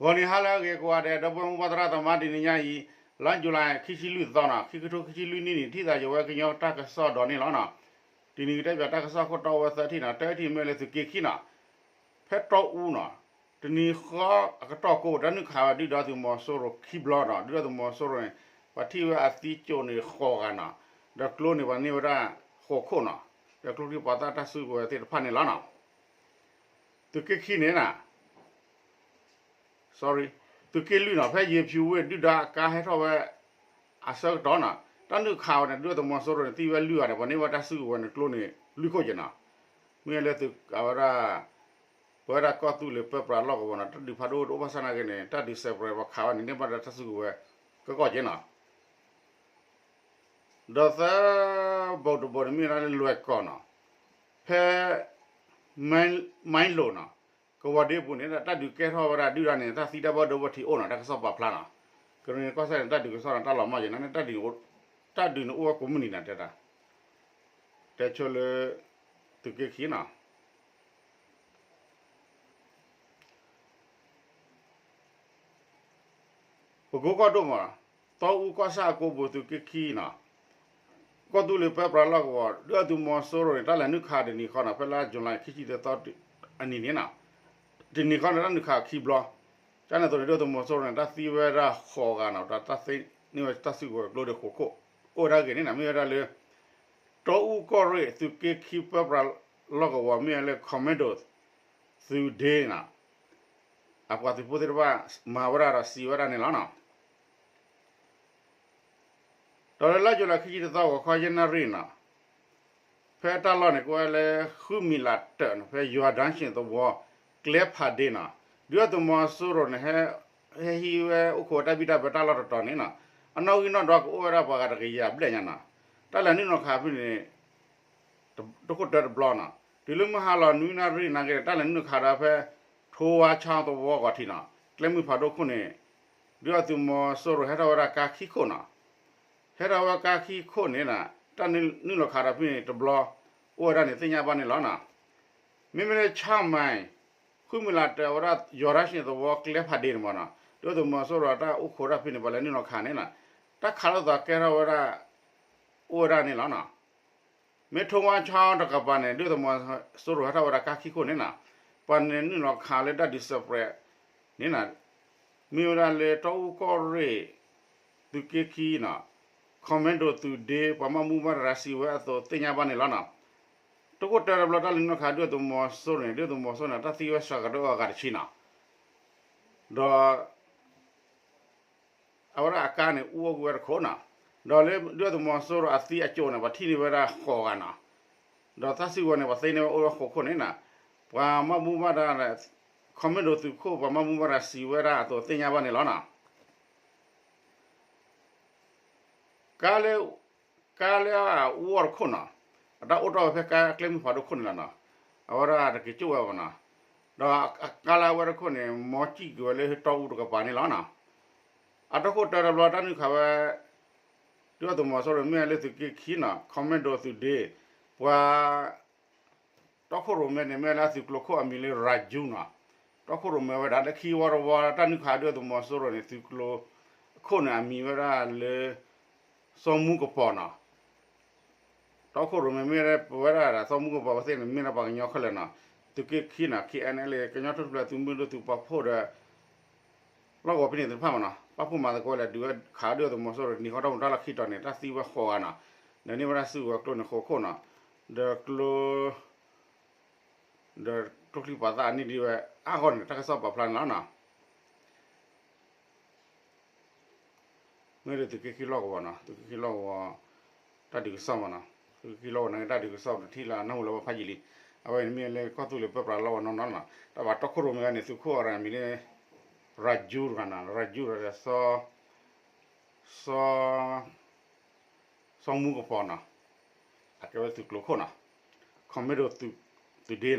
ဂီၤနံၤဟါလၢအဂ့ၤကိးဂၤဒဲး ဒီပုၢ်ဝဲၢ်မုၢ်ဘၣ်သရၣ်သမါ တနံၤညါအံၤ လါယူၤလံ ခံဆံလွံၢ်သီနီၤ ခံကထိခံဆံလွံၢ်နံၣ်န့ၣ် ထံၣ်သးယဝဲကညီတၢ်ကစီၣ်ဒီးန့ၣ်လီၤနီၤ. တနံၤကတဲပၠးတၢ်ကစီၣ်ခိၣ်တီဝဲသၢထံၣ်နီၤ တၢထံၣ်မ့ၢ်လၢသုးက့ခံနီၤ ဖဲတီအူနီၤ တနံၤဃီအကတီၢ်ကိး တၢ်နုာ်ခးဝဲဒုၣ်ဒါသုးမီၤစိရိၤခံဘျီနီၤ ဒုၣ်ဒါသုးမီၤစိရိၤန့ၣ် ပှၤထံၣ်ဝဲအသံကၠိၣ်န့ၣ်ဃိးဂၤနီၤ ဒီးကျိန့ၣ်ပှၤန့ၢ်ဝဲဒၣ်ဃိးခိၣ်နီၤ ဒီးကျိချံပှၤသၣ်တၢ်စုကဝဲၤသ့ၣ်တဖၣ်န့ၣ်လီၤနီၤ. သုးက့ခံန့ၣ်နီၤ sorry သုးက့လွံၢ်နီၤ ဖဲယ့ၤဖၠူၤဝ့ၢ်ဒုၣ်ဒါအကါဟဲထီၣ်ဝဲ အဆၢကတီၢ်နီၤ တၢ်နုာ်ခးဝဲန့ၣ် ဒုၣ်ဒါသုးမီၤစိရိၤန့ၣ် သံဝဲလွံၢ်ဂၤန့ၣ် ပှၤန့ၢ်ဝဲတၢ်စုကဝဲၤန့ၣ်ကျိန့ၣ် လွံၢ်ခိၣ်က့နီၤ. မ့ၢ်လၢသုးအဝဲဒၣ် ပဝဲဒၣ်ကီၢ်သူလ့ၤပၢပြးလီၢ်ကဝီၤနီၤ တၢ်ဒုးဖးဒိၣ်တအိၣ်ဘၣ်ဆၣ်နာ်က့န့ၣ် တၢ်ဒုး separate ပှၤခးဝဲန့ၣ် န့ၢ်ဘၣ်ဒီးတၢ်စုကဝဲၤ ကကီၢ်က့နီၤ. ဒီးသၢဘိးတဘိးန့ၣ်မ့ၢ်ဒၣ်လၢလွဲၢ်ကီၢ်နီၤ ဖဲ မၢ်လိၤနီၤ ကဝီၤဒ့ပူၤန့ၣ် တၢ်ဒုးကဲထီၣ်ဝဲဒၣ်ဒုၣ်ဒါန့ၣ် တၢ်သံတၢ်ဘၣ်ဒိဘၣ်ထံးအိၣ်နီၤ တၢ်ကစီၣ်ပာ်ဖျါနီၤ. ကရ့ၣ်နံၤကီၢ်စဲၣ်န့ၣ် တၢ်ဒုးကစီၣ်န့ၣ် တၢ်လီၤမၢ်ယဲနီၤ တၢ်ဒုးန့ၣ်အိၣ်ဝဲကိးမုၢ်နံၤနီၤ တဲဒၣ် တဲဆိလၢ သုးက့ခံနီၤ ပကိကီၢ်ဒိၣ်မး တီအူကီၢ်ဆၣ်အကိပူၤသုးက့ခံနီၤ ကီၢ်သူလ့ၤပၢပြးလီၢ်ကဝီၤ ဒုၣ်ဒါသုးမီၤစိရိၤန့ၣ် တၢ်လဲၤနုာ်ခးတနံၤဃီနီၤ ဖဲလါယူၤလံ ခံဆံတသီအနံၤန့ၣ်နီၤ တနံၤဃီန့ၣ် တၢ်နုာ်ခးခံဘျီ ကန့ၣ်အသိးန့ၣ် ဒုၣ်ဒါသုးမီၤစိရိၤန့ၣ် တၢ်သံဝဲဒၣ်ဃိးဂၤနီၤ ဒီးတၢ်သ့န့ၢ်ဝဲတၢ်စုကဝဲၤကျိဒီးဃိးခိၣ် အိၣ်ဝဲဒၣ်ဂ့ၤန့ၣ်နီၤ မ့ၢ်ဝဲဒၣ်လၢ တီအူကီၢ်ရ့ၣ်သုးက့ခံပၢပြးလီၢ်ကဝီၤ မ့ၢ်ဝဲလၢ commando သုးဒ့နီၤ အပှၤသုးဖိသ့ၣ်တဖၣ် မၤဝဲဒၣ်ဒီးစံးဝဲဒၣ်န့ၣ်လီၤနီၤ. ဒီးလၢလါယူၤလံ ခံဆံတသီ ဂီၤခီယဲၢ်နၣ်ရံၣ်နီၤ ဖဲတၢ်လီၢ်န့ၣ် ကအိၣ်ဝဲလၢ ဃုမံၤလးတၢးနီၤ ဖဲယွၤဒၣ်ဆ့ၣ်သဝီ ကျဲဖးဒ့နီၤ ဒုၣ်ဒါသုးမီၤစိရိၤန့ၣ် ဟဲဟံးဝဲအိၣ်ခိးဝဲတၢ်ဘံၣ်တၢ်ဘၢတၢ်လီၢ်တတီၤန့ၣ်နီၤ အနီၣ်ဂံၢ်နီၣ်ဒွးကအိၣ်ဝဲဒၣ်ပှၤဂၤတကယၤဘျဲၣ်ညါနီၤ တၢ်လဲၤနုာ်လီၤခးဖဲန့ၣ် တခိၣ်တၢတဘျီနီၤ တုၤလၢမုၢ်ဟါလီၤနွံနၣ်ရံၣ်နာ်က့ တၢ်လဲၤနုာ်လီၤခးဒီးဖဲ ထိဝါဆၣ်သဝီဂီၤထံးနီၤ ကျဲမုၢ်ဖးဒိၣ်ခိၣ်န့ၣ် ဒုၣ်ဒါသုးမီၤစိရိၤဟဲထီၣ်ဝဲဒၣ်ကါခံခိၣ်နီၤ ဟဲထီၣ်ဝဲကါခံခိၣ်န့ၣ်နီၤ တၢ်နုာ်လီၤခးဒီးဖဲန့ၣ်တဘျီ အိၣ်ဝဲဒၣ်န့ၣ်သ့ၣ်ညါဘၣ်န့ၣ်လီၤနီၤ မ့မ့ၢ်လၢဆၣ်မၤ ဃုမံၤလးတၢးဝဲဒၣ် ယွၤဒၣ်ဆ့ၣ်သဝီကျဲဖးဒ့န့ၣ်မ့ၢ်နီၤ ဒုၣ်ဒါသုးမီၤစိရိၤတၢ်အိၣ်ခိးတၢ်ဖဲန့ၣ် ပှၤလဲၤနုာ်လီၤခးန့ၣ်နီၤ တၢ်ခးလိာ်သးကဲထီၣ်ဝဲဒၣ် အိၣ်ဝဲဒၣ်န့ၣ်လီၤနီၤ မ့ၢ်ထိဝါဆၣ်တကပၤန့ၣ် ဒုၣ်ဒါသုးမီၤစိရိၤဟဲထီၣ်ဝဲဒၣ်ကါခံခိၣ်န့ၣ်နီၤ ပှၤန့ၣ်နုာ်လီၤခးလၢတၢ်ဒုး separate န့ၣ်နီၤ မ့ၢ်ဝဲဒၣ်လၢတီအူကီၢ်ရ့ၣ် သုးက့ခံနီၤ commando သုးဒ့ ပှၤဘၣ်မူဘၣ်ဒါစံးဝဲအသိးသ့ၣ်ညါဘၣ်န့ၣ်လီၤနီၤ တခိၣ်တၢတဘျီတၢ်လဲၤနုာ်လီၤခးဒုၣ်ဒါသုးမီၤစိရိၤန့ၣ် ဒုၣ်ဒါသုးမီၤစိရိၤန့ၣ် တၢ်သံဝဲစှၤကဒီးအဂၤတဆံနီၤ ဒီး အဝဲဒၣ်အကါန့ၣ် အူအီၣ်ကွံာ်ဝဲတခိၣ်နီၤ ဒီးလၢဒုၣ်ဒါသုးမီၤစိရိၤအသံအကၠိၣ်န့ၣ် ပှၤထံၣ်န့ၢ်ဝဲဒၣ်ဃိးဂၤနီၤ ဒီးတၢ်စုကဝဲၤန့ၣ် ပှၤသ့န့ၢ်ဝဲအိၣ်ဝဲဃိးခိၣ်န့ၣ်နီၤ ပှၤဘၣ်မူဘၣ်ဒါ commando သုးခိၣ် ပှၤဘၣ်မူဘၣ်ဒါစံးဝဲဒၣ်အသိးသ့ၣ်ညါဘၣ်န့ၣ်လီၤနီၤ ကါလၢ ကါလၢအအူအီၣ်တခိၣ်နီၤ အတၢ်အိၣ်တီၢ်ဝဲဖဲကါကျဲမုၢ်ဖးဒိၣ်ခိၣ်န့ၣ်လီၤနီၤ အဝဲဒၣ်တက့ၤကၠိၣ်ဝဲဘၣ်နီၤ ဒီးကါလၢအဝဲတခိၣ်န့ၣ် မီၤစံၣ်က့ၤဝဲလၢတီအူတကပၤန့ၣ်လီၤနီၤ အတခိၣ်တၢတဘျီတၢ်နုာ်ခးဝဲ ဒုၣ်ဒါသုးမီၤစိရိၤမ့ၢ်ဝဲလၢသုးက့ခံနီၤ commando သုးဒ့ ပှၤ တီခိၣ်ရိၣ်မဲန့ၣ် မ့ၢ်လၢအသုးကျိၤခိၣ်အမံၤလၢ Raju နီၤ တီခိၣ်ရိၣ်မဲဝဲဒၣ်လၢခံဝီတဝီ တၢ်နုာ်ခးဒုၣ်ဒါသုးမီၤစိရိၤန့ၣ် သုးကျိၤခိၣ်န့ၣ်အမံၤဝဲဒၣ်လၢ စီၤမူကပီၤနီၤ တီခိၣ်ရိၣ်မဲမ့ၢ်ပဝဲဒၣ်စီၤမူကပီၤဝဲသ့ၣ်န့ၣ် မ့ၢ်ဒၣ်ပှၤကညီခဲလၢာ်နီၤ သုးက့ခံနီၤ KNLA ကညီထူၣ်ဖျဲးသုးမုၢ်ဒိၣ်သုးပာ်ဖှိၣ်ဒီး လီၢ်ကဝီၤဖဲန့ၣ်သ့ၣ်တဖၣ်မ့ၢ်နီၤ ပာ်ဖှိၣ်မၤသကိးဝဲလၢဒုးဝဲခးဒုၣ်ဒါသုးမီၤစိရိၤ နံၤဃီတၢ်မုၢ်တၢ်လီၢ်ခံတီၤန့ၣ် တၢ်သံဝဲဃိးဂၤနီၤ ဒီးန့ၢ်ဝဲဒၣ်စုကဝဲၤကျိန့ၣ်ဃိးခိၣ်နီၤ ဒီးကျိ ဒီးကျိချံပာ်သၣ်အနံၣ်ဒံးဝဲအါဂီၢ်န့ၣ် တၢ်ကစီၣ်ပာ်ဖျါန့ၣ်လီၤနီၤ မ့ၢ်ဒီးသုးက့ခံလီၢ်ကဝီၤနီၤ သုးက့ခံလီၢ်ကဝီၤ တၢ်ဒုးကစီၣ်မ့ၢ်နီၤ သုးက့ခံလီၢ်ကဝီၤန့ၣ် တၢ်ဒုးကစီၣ်ပတထံၣ်လၢအနၢ်ဟူလၢၤဘၣ်ဖးယံာ်လံ အဝဲန့ၣ်မ့ၢ်လၢကီၢ်သူလ့ၤပၢပြးလီၢ်ကဝီၤနီၢ်နီၢ်နီၤ တၢ်ဘၣ်တီခိၣ်ရိၣ်မဲန့ၣ် သုးခိၣ်အရၣ်မံၤလၢ Raju တဂၤနီၤ Raju ဒီး စီၤ စီၤမူကပီၤနီၤ အကဲဝဲသုးကျိၤခိၣ်နီၤ commando သုးဒ့နီၤ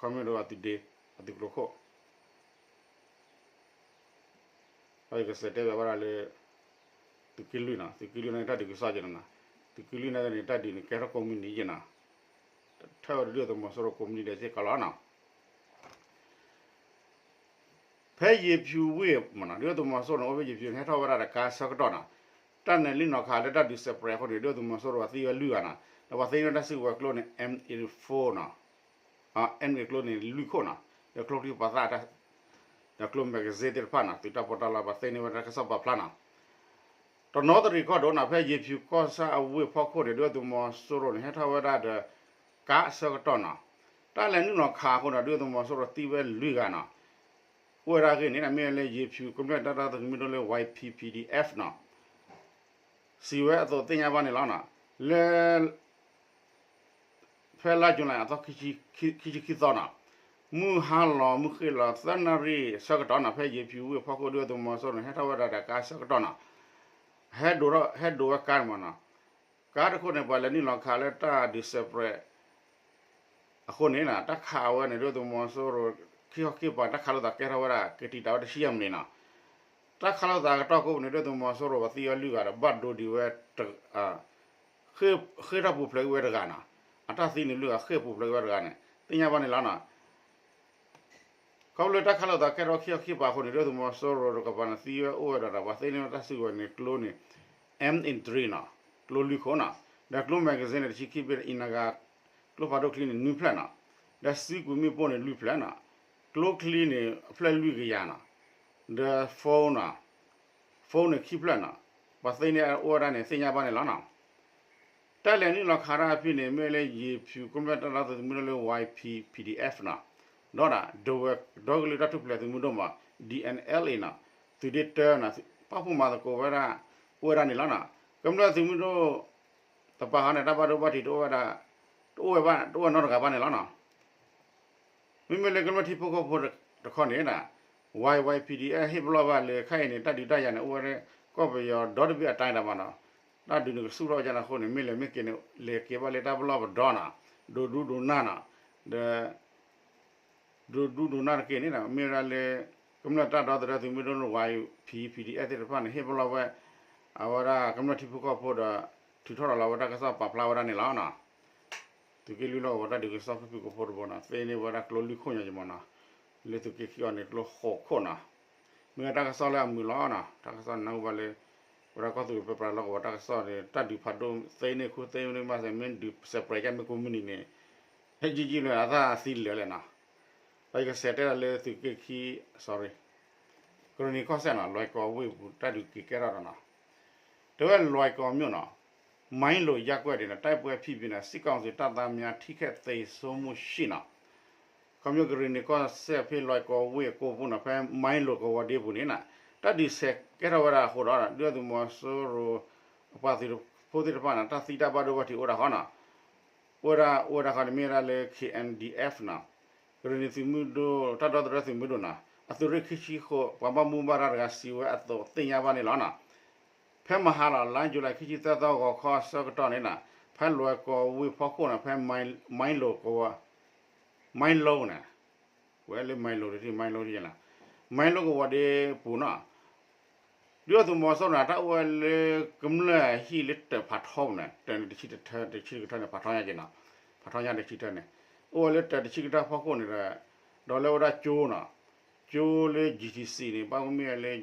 commando အသုးဒ့ အသုးကျိၤခိၣ် ဒီးယကစံးတဲဘၣ်ဝဲဒၣ်လၢ သုးက့လွံၢ်နီၤ သုးက့လွံၢ်န့ၣ် တၢ်ဒုးကစီၣ်က့ၤနီၤ သုးက့လွံၢ်န့ၣ် တၢ်ဒုးန့ၣ် ကဲထီၣ်ကိးမုၢ်နံၤက့ၤနီၤ ထၢၣ်ဝဲဒၣ်ဒုၣ်ဒါသုးမီၤစိရိၤကိးမုၢ်နံၤဒဲးစ့ၢ်ကီးလီၤနီၤ ဖဲယ့ၤဖၠူၤဝ့ၢ်မ့ၢ်နီၤ ဒုၣ်ဒါသုးမီၤစိရိၤန့ၣ် အိၣ်ဖဲယ့ၤဖၠူၤန့ၣ် ဟဲထီၣ်ဝဲဒၣ်ဒီးကါဆၢကတီၢ်နီၤ, တၢ်န့ၣ်လံနီၤခးလၢတၢ်ဒုးစဲးပြဲးအဃိန့ၣ် ဒုၣ်ဒါသုးမီၤစိရိၤသံဝဲလွံၢ်ဂၤနီၤ, ဒီးပှၤသ့န့ၢ်တၢ်စုကဝဲၤကျိန့ၣ် M eighty-four နီၤ, M eighty ကျိန့ၣ်လွံၢ်ခိၣ်နီၤ, ဒီးကျိချံပှၤသၣ် ဒီးကျိ magazine သ့ၣ်တဖၣ်နီၤ, သုးတၢ်ပီးတၢ်လီ ပှၤသ့န့ၢ်ဝဲဒၣ်တၢ်ကစီၣ်ပာ်ဖျါနီၤ. တနီသရံၣ်ကီၢ်ဒိၣ်နီၤ ဖဲယ့ၤဖၠူၤကီၢ်ဆၣ်အဝ့ၢ်ဖီခိၣ်န့ၣ် ဒုၣ်ဒါသုးမီၤစိရိၤန့ၣ် ဟဲထီၣ်ဝဲဒၣ်ဒီး ကါဆၢကတီၢ်နီၤ, တၢ်လဲၤနုာ်လီၤခးအဃိဒီး ဒုၣ်ဒါသုးမီၤစိရိၤသံဝဲလွံၢ်ဂၤနီၤ, အိၣ်ဝဲဒၣ်အဂ့ၢ်န့ၣ် မ့ၢ်ဝဲလၢယ့ၤဖၠူၤကမျၢၢ်တၢ်ဒီသဒၢသုးမုၢ်ဒိၣ်လၢ Y P P D F နီၤ, စံးဝဲအသိးသ့ၣ်ညါဘၣ်န့ၣ်လီၤနီၤ, လၢ ဖဲလါယူၤလံအသီ ခံဆံခံသီနီၤ, မုၢ်ဟါလီၤမုၢ်ဃ့ၢ်လီၤသၢနၣ်ရံၣ်ဆၢကတီၢ်နီၤ ဖဲယ့ၤဖၠူၤဝ့ၢ်ဖီခိၣ် ဒုၣ်ဒါသုးမီၤစိရိၤန့ၣ် ဟဲထီၣ်ဝဲဒၣ်ဒီးကါဆၢကတီၢ်နီၤ, ဟဲဒိးထီၣ် ဟဲဒိးဝဲကါန့ၣ်မ့ၢ်နီၤ, ကါတခိၣ်န့ၣ် ပှၤလဲၤနုာ်လီၤခးလၢတၢ်ဒုးစဲးပြဲး အဃိန့ၣ် တၢ်ခးဝဲန့ၣ် ဒုၣ်ဒါသုးမီၤစိရိၤ ခံခီခံကပၤ တၢ်ခးလိာ်သးကဲထီၣ်ဝဲဒၣ် ကတံာ်တာ်ဝဲတဆံယဲၢ်မံးနံးနီၤ, တၢ်ခးလိာ်သးကတီၢ်ကိးပူၤန့ၣ် ဒုၣ်ဒါသုးမီၤစိရိၤ ပှၤသံဝဲလွံၢ်ဂၤဒီး ဘၣ်ဒိဒံးဝဲ ဃ့ၢ်ထီၣ်ပူၤဖျဲးကွံာ်ဝဲတဂၤနီၤ, အတၢ်သံန့ၣ်လွံၢ်ဂၤဃ့ၢ်ပူၤဖျဲးကွံာ်ဝဲတဂၤန့ၣ် သ့ၣ်ညါဘၣ်န့ၣ်လီၤနီၤ. ခီဖျိတၢ်ခးလိာ်သးကဲထီၣ်ခံခီခံကပၤအဃိန့ၣ် ဒုၣ်ဒါသုးမီၤစိရိၤတကပၤန့ၣ် သံဝဲအိၣ်ဝဲဒီး ပှၤသ့န့ၢ်ဝဲတၢ်စုကဝဲၤန့ၣ် ကျိန့ၣ် M eighty-three နီၤ, ကျိလွံၢ်ခိၣ်နီၤ, ဒီးကျိ magazine န့ၣ် တဆံခံဘ့ၣ် အံၤနဂၤ ကျိဖးဒိၣ်ချံန့ၣ် နွံဖျၢၣ်နီၤ, ဒီးစုကွံာ်မ့ၣ်ပိၢ်န့ၣ် လွံၢ်ဖျၢၣ်နီၤ, ကျိချံန့ၣ် အဖျၢၣ်လွံၢ်ကယၤနီၤ, ဒီး phone နီၤ, phone န့ၣ် ခံဖျၢၣ်နီၤ, ပှၤသ့န့ၢ်အိၣ်ဝဲဒၣ်န့ၣ် သ့ၣ်ညါဘၣ်န့ၣ်လီၤနီၤ. တၢ်လဲၤနုာ်လီၤခးတၢ်ဖဲန့ၣ် မ့ၢ်လၢယ့ၤဖၠူၤကမျၢၢ်တၢ်ဒီသဒၢသုးမုၢ်ဒိၣ်လၢ Y P P D F နီၤ, ဒီးဒၣ် ဒဝဲၢ်ဒီကလုာ်တၢ်ထူၣ်ဖျဲးသုးမုၢ်ဒိၣ်မး D N L A နီၤ, သုးဒ့တၢနီၤ, ပာ်ဖှိၣ်မၤသကိးဝဲဒၣ် အိၣ်ဝဲဒၣ်န့ၣ်လီၤနီၤ. ကမျၢၢ်သုးမုၢ်ဒိၣ်တပၤဃီန့ၣ် တၢ်ဘၣ်ဒိဘၣ်ထံးတအိၣ်ဝဲဒၣ်, တအိၣ်ဝဲဘၣ်, တအိၣ်ဝဲနီတဂၤဘၣ်န့ၣ်လီၤနီၤ. မ့မ့ၢ်လၢကမျၢၢ်ထံဖိကီၢ်ဖိတခီန့ၣ် Y Y P D F ဟ့ၣ်ပလီၢ်ဘၣ်လၢခဲအံၤန့ၣ် တၢ်ဒုးတၢ်ယၤန့ၣ် အိၣ်ဝဲလၢကီၢ်ပယီၤဒီတဘ့ၣ်အတၢ်ဒၣ်မးနီၤ, တၢ်ဒုးန့ၣ်ကဆူၣ်ထီၣ်ကန့ၣ်အဃိန့ၣ် မ့ၢ်လဲၤမ့ၢ်က့ၤန့ၣ် လဲၤက့ၤဘၣ်လၢတၢ်ပလီၢ်ပဒီနီၤ, ဒိးဒူဒိးနၢ်နီၤ, ဒီး ဒိးဒူဒိးနၢ်တက့ၢ်န့ၣ် မ့ၢ်ဝဲဒၣ်လၢ ကမျၢၢ်တၢ်ဒီသဒၢသုးမုၢ်ဒိၣ် Y P P D F သ့ၣ်တဖၣ်န့ၣ် ဟ့ၣ်ပလီၢ်ဝဲ အဝဲဒၣ်ကမျၢၢ်ထံဖိကီၢ်ဖိဒီး ထုးထီၣ်လီၤလၢဝဲတၢ်ကစီၣ်ပာ်ဖျါဝဲဒၣ်န့ၣ်လီၤနီၤ. သုးက့လွံၢ်လီၢ်ကဝီၤတၢ်ဒုးကစီၣ်ဖုၣ်ဖုၣ်ကိာ်ဖိတဘိနီၤ သ့န့ၢ်ဝဲဒၣ်ကျိလွံၢ်ခိၣ်ညါယမီၤနီၤ, လၢသုးက့ခံအီၤန့ၣ် ကျိဃိးခိၣ်နီၤ. မ့ၢ်ဝဲတၢ်ကစီၣ်လၢအမုာ်လီၤနီၤ, တၢ်ကစီၣ်နၢ်ဟူဘၣ်လၢ ဝဲဒၣ်ကီၢ်သူလ့ၤပၢပြးလီၢ်ကဝီၤတၢ်ကစီၣ်န့ၣ် တၢ်ဒုးဖးဒိၣ်သ့န့ၢ်ခူသ့န့ၢ်မးစဲး မ့ၢ်ဒုးစဲးပြဲးကဲမ့ၢ်ကိးမုၢ်နံၤန့ၣ် ဟဲယံာ်ယံာ်လၢအသးသံလၢာ်လဲၣ်နီၤ. ဒီးယကစးတဲဒၣ်လၢသုးက့ခံ sorry ကရ့ၣ်နံၤကီၢ်စဲၣ်နီၤ လွဲၢ်ကီၢ်ဝ့ၢ်ပူၤတၢ်ဒုးက့ၤကဲထီၣ်ဒီးနီၤ, တဲဝဲလွဲၢ်ကီၢ်မြို့နီၤ, မိုင်းလိုရပ်ကွက်တွင် တိုက်ပွဲဖြစ်ပြီး စစ်ကောင်စီတပ်သားများ ထိခိုက်သေဆုံးမှုရှိနီၤ. ခီဖျိကရ့ၣ်နံၤကီၢ်စဲၣ်ဖဲလွဲၢ်ကီၢ်ဝ့ၢ်အကိပူၤနီၤ ဖဲမိုင်းလိုကဝီၤဒ့ပူၤန့ၣ်နီၤ တၢ်ဒုးဆဲးကဲထီၣ်ဝဲဒၣ်အဃိဒီး ဒုၣ်ဒါသုးမီၤစိရိၤ အပှၤသုးဖိသ့ၣ်တဖၣ်န့ၣ် တၢ်သံတၢ်ဘၣ်ဒိဘၣ်ထံးအိၣ်ဒၣ်ဃီနီၤ. အိၣ်ဝဲဒၣ် အိၣ်ဝဲဒၣ်ဃီန့ၣ်မ့ၢ်ဝဲဒၣ်လၢ K N D F နီၤ, ကရ့ၣ်နံၤသုးမုၢ်ဒိၣ် တၢ်ဒီသဒၢသုးမုၢ်ဒိၣ်နီၤ အသုးရ့ၣ်ခံဆံဃိး ပှၤဘၣ်မူဘၣ်ဒါတဂၤစံးဝဲအသိးသ့ၣ်ညါဘၣ်န့ၣ်လီၤနီၤ. ဖဲမဟါလီၤ လါယူၤလံ ခံဆံသၢသီ ဂီၤခီအဆၢကတီၢ်န့ၣ်နီၤ ဖဲလွဲၢ်ကီၢ်ဝ့ၢ်ဖီခိၣ်နီၤ ဖဲမိုင်းလိုကဝီၤ မိုင်းလိုန့ၣ် ဝဲလၢမိုင်းလိုတထံၣ် မိုင်းလိုတထံၣ်လီၤ. မိုင်းလိုကဝီၤဒ့ပူၤနီၤ ဒုၣ်ဒါသုးမီၤစိရိၤန့ၣ် တၢ်အိၣ်ဝဲလၢကမျၢၢ်ဟံၣ်လၢတၢးဖးထီပူၤန့ၣ် တၢးန့ၣ်တဆံတထၢ တဆံတကထၢန့ၣ် ဖးထီညါက့ၤနီၤ, ဖးထီညါတဆံတထၢန့ၣ် အိၣ်ဝဲလၢတၢးတဆံကထၢဖီခိၣ်န့ၣ်ဒီး ဒီးလၢဝဲဒၣ်ကၠိနီၤ, ကၠိလၢ G T C န့ၣ် ဘၣ်မ့ၢ်ဝဲလၢ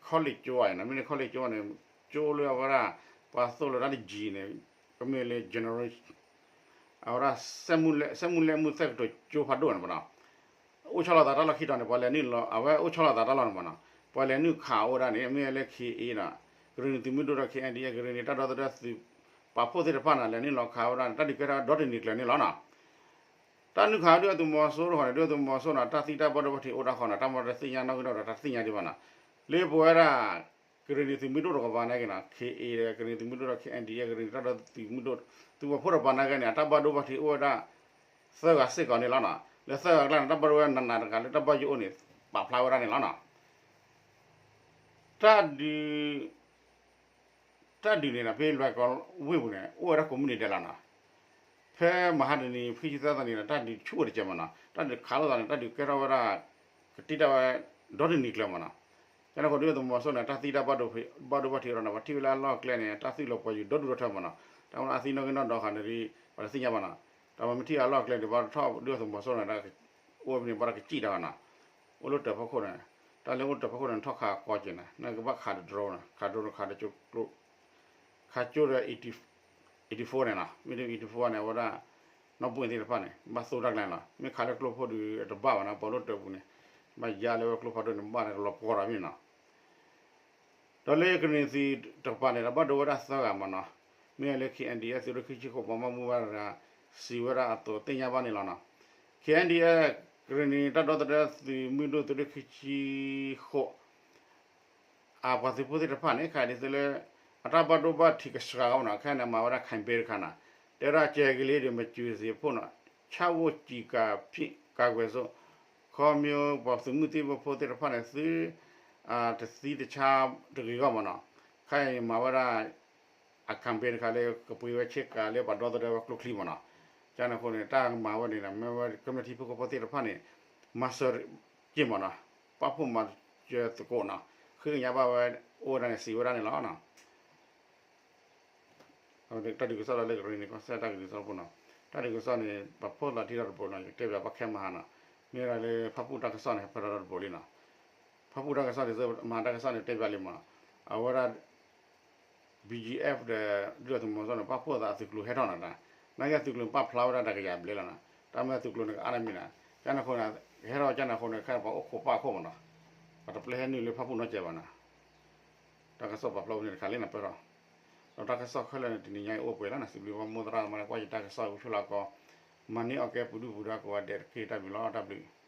college ကၠိဧါနီၤ, မ့ၢ်လၢ college ကၠိန့ၣ် ကၠိလၢအဝဲဒၣ် ပှၤသိၣ်လိတၢ်လၢ G န့ၣ် ကမ့ၢ်လၢ general အဝဲဒၣ် စက်မှုလက်မှုတက္ကသိုလ် ကၠိဖးဒိၣ်န့ၣ်မ့ၢ်နီၤ, အိၣ်ဆီလီၤသးတၢ်လီၢ်ခံတီၤန့ၣ် ပှၤလဲၤနုာ်လီၤ အဝဲအိၣ်ဆီလီၤသးတၢ်လီၢ်န့ၣ်မ့ၢ်နီၤ, ပှၤလဲၤနုာ်ခးအိၣ်ဝဲဒၣ်န့ၣ် မ့ၢ်ဝဲလၢ K A နီၤ, ကရ့ၣ်နံၤသုးမုၢ်ဒိၣ်ဒီး K N D F ကရ့ၣ်နံၤတၢ်ဒီသဒၢသုးပာ်ဖှိၣ်သ့ၣ်တဖၣ်န့ၣ် လဲၤနုာ်လီၤခးဝဲဒၣ်န့ၣ် တၢ်ဒုးကဲထီၣ်ဒီတနံၤကျၢၤန့ၣ်လီၤနီၤ. တၢ်နုာ်ခးဒုၣ်ဒါသုးမီၤစိရိၤဃီန့ၣ် ဒုၣ်ဒါသုးမီၤစိရိၤန့ၣ် တၢ်သံတၢ်ဘၣ်ဒိဘၣ်ထံးအိၣ်ဒၣ်ဃီန့ၣ် တၢ်မၤတသ့ၣ်ညါနီၣ်ဂံၢ်နီၣ်ဒွး တၢ်တသ့ၣ်ညါဒံးဘၣ်နီၤ, လၢပဝဲဒၣ် ကရ့ၣ်နံၤသုးမုၢ်ဒိၣ်တကပၤနာ်က့နီၤ K A ဒီးကရ့ၣ်နံၤသုးမုၢ်ဒိၣ်ဒီး K N D F ကရ့ၣ်နံၤတၢ်ဒီသဒၢသုးမုၢ်ဒိၣ် သုးပာ်ဖှိၣ်တကပၤနာ်က့န့ၣ် အတၢ်ဘၣ်ဒိဘၣ်ထံးအိၣ်ဝဲဒၣ် သၢဂၤစ့ၢ်ကီးန့ၣ်လီၤနီၤ, လၢသၢဂၤအကျါန့ၣ် တၢ်ဘၣ်ဒိဝဲနးနးတဂၤလၢတၢ်ဘၣ်ယိၣ်အိၣ်န့ၣ် ပာ်ဖျါဝဲဒၣ်န့ၣ်လီၤနီၤ. တၢ်ဒုး တၢ်ဒုးန့ၣ်နီၤ ဖဲလွဲၢ်ကီၢ်ဝ့ၢ်ပူၤန့ၣ် အိၣ်ဝဲဒၣ်ကိးမုၢ်နံၤဒဲးလီၤနီၤ, ဖဲမဟါတနံၤ ခံဆံသၢသီန့ၣ် တၢ်ဒုးဆူၣ်အိၣ်တကဲးမ့ၢ်နီၤ, တၢ်ဒုးခးလိာ်သးန့ၣ် တၢ်ဒုးကဲထီၣ်ဝဲဒၣ် ကတံာ်တာ်ဝဲ ဒီတနံၤကျၢၤမ့ၢ်နီၤ. ကန့ၣ်အဃိ ဒုၣ်ဒါသုးမီၤစိရိၤန့ၣ် တၢ်သံတၢ်ဘၣ်ဒိဘၣ်ထံးအိၣ်ဒီးနီၤ ပှၤထံၣ်ဝဲလၢအလီၢ်အကျဲန့ၣ် တၢ်သွံၣ်လီၤပှီၤယုာ်ဒီဒူၣ်ဒီထၢမ့ၢ်နီၤ, တၢ်မ့ၢ်အသံနီၣ်ဂံၢ်နီၣ်ဒွးဃီန့ၣ် ပှၤတသ့ၣ်ညါဘၣ်နီၤ, တၢ်မ့ၢ်ထံၣ်အလီၢ်အကျဲန့ၣ် ဘၣ်တထီၣ်ဒုၣ်ဒါသုးမီၤစိရိၤန့ၣ် အိၣ်ဝဲဖဲန့ၣ် ဘၣ်တကစံၣ်တၢ်ဘၣ်နီၤ, အိၣ်လၢတၢးဖီခိၣ်န့ၣ် တၢ်လၢအိၣ်တၢ်ဖီခိၣ်န့ၣ် ထီၣ်ခးကီက့ၤနၤ နကဘၣ်ခးဒီး drone နီၤ, ခး drone န့ၣ် ခးဒီး ခးကၠိဒီး eighty-four န့ၣ်နီၤ, မ့တမ့ၢ် eighty-four န့ၣ် အဝဲဒၣ် နီၢ်ပှ့ၢ်သ့ၣ်တဖၣ်န့ၣ် ဘၣ်သိၣ်တၢ်ကျါန့ၣ်လီၤ. မ့ၢ်ခးလၢကျိဖိဒီး တဘၣ်ဘၣ်နီၤ, ပှၤလိၣ်တၢပူၤန့ၣ် ဘၣ်ယါလၢကျိဖးဒိၣ်န့ၣ် ဘၣ်လၢကလီၤပှီၢ်ဒီးမ့ၢ်နီၤ. ဒီးလၢကရ့ၣ်နံၤသံးတကပၤန့ၣ် ဘၣ်ဒိဝဲဒၣ်သၢဂၤမ့ၢ်နီၤ, မ့ၢ်လၢ K N D F သုးရ့ၣ်ခံဆံဃိး ပှၤဘၣ်မူဘၣ်ဒါ စံးဝဲဒၣ်အသိးသ့ၣ်ညါဘၣ်န့ၣ်လီၤနီၤ. K N D F ကရ့ၣ်နံၤတၢ်ဒီသဒၢသုးမုၢ်ဒိၣ်သုးရ့ၣ်ခံဆံဃိး အပှၤသုးဖိသ့ၣ်တဖၣ်န့ၣ် ခဲအံၤဒ်သိးလၢ အတၢ်ဘၣ်ဒိဘၣ်ထံးကဆှီကမ့ၢ်နီၤ, ခဲအံၤန့ၣ် မၤဝဲဒၣ် campaign တခါနီၤ, တဲဝဲဒၣ်ကဲကလ့ဒီး မ့ၢ်စူၤသံးအဖှိၣ်နီၤ, ဆၣ်ဝိၣ်စံးကၤဖံးကၤကွဲၤစိး ခီမ့ၢ်ပှၤသုးမုၢ်သံၣ်ဘိဖိသ့ၣ်တဖၣ်န့ၣ် သု တသံတဆါတဂ့ၤဂီၢ်မ့ၢ်နီၤ, ခဲအံၤမၤဝဲဒၣ် အ campaign တခါလၢကပှ့ၤဝဲဆ့ကၤလၢပှၤဒီသဒၢဝဲကျိချံမ့ၢ်နီၤ, ကန့ၣ်အဃိန့ၣ် တၢ်မၤဝဲန့ၣ် မ့ၢ်ဝဲကမျၢၢ်ထံဖိကီၢ်ဖိသ့ၣ်တဖၣ်န့ၣ် မၤစၢၤက့ၢ်မ့ၢ်နီၤ, ပာ်ဖှိၣ်မၤစၢၤသကိးနီၤ, ဃ့ကညးဘၣ်ဝဲ အိၣ်ဝဲဒၣ်န့ၣ် စံးဝဲဒၣ်န့ၣ်လီၤ. တၢ်ဒုးကစီၣ်လၢကရ့ၣ်နံၤကီၢ်စဲၣ်တၢ်ကဒုးကစီၣ်ဖိနီၤ, တၢ်ဒုးကစီၣ်န့ၣ် ပှၤဖီၣ်သးထံၣ်တၢ်တဘိနီၤ, ယတဲဘၣ်ဘၣ်ခဲမဟါနီၤ, မ့ၢ်ဝဲဒၣ်လၢဖၣ်ပူၣ်တၢ်ကစီၣ်န့ၣ် ဟဲဖဲထီၣ်တၢ်တဘိလံနီၤ, ဖၣ်ပူၣ်တၢ်ကစီၣ်န့ၣ် မဟါတၢ်ကစီၣ်န့ၣ်တဲဘၣ်လံမ့ၢ်နီၤ, အဝဲဒၣ် B G F ဒီး ဒုၣ်ဒါသုးမီၤစိရိၤန့ၣ် ပာ်ဖှိၣ်သးအသုးကျိၤဟဲထီၣ်နီၤ, နာ်က့သုးကျိၤန့ၣ်ပာ်ဖျါဝဲဒၣ်တကယၤဘျဲၣ်လီၤနီၤ, တၢ်မ့ၢ်သုးကျိၤန့ၣ်ကအါတမံၤနီၤ, ကန့ၣ်အဃိန့ၣ် ကဟဲထီၣ်ကန့ၣ်အဃိန့ၣ် ခဲပှၤအိၣ်ခိးပၣ်ခိၣ်မ့ၢ်နီၤ, ပှၤတပျဲဟဲနုာ်လၢဖၣ်ပူၣ်နီတစဲးဘၣ်နီၤ, တၢ်ကစီၣ်ပာ်ဖျါဝဲန့ၣ်တခါလံနီၤ ပၢၢ်ထီၣ်, ဒီးတၢ်ကစီၣ်ခဲလၢာ်န့ၣ် တနံၤညါအံၤအိၣ်ပှဲၤလီၤနီၤ, စံးဘျုးဘၣ်မိၢ်သရၣ်သမါလၢကွၢ်ယတၢ်ကစီၣ်ဝံၤဆိၣ်လီၤကီး, မၤန့ၢ်အီၣ်ကဲပူၤဒုၣ်ပူၤဒါကိးဂၤဒဲးတက့ၢ် တၢ်ဘျုးလီၤ တၢ်ဘျုး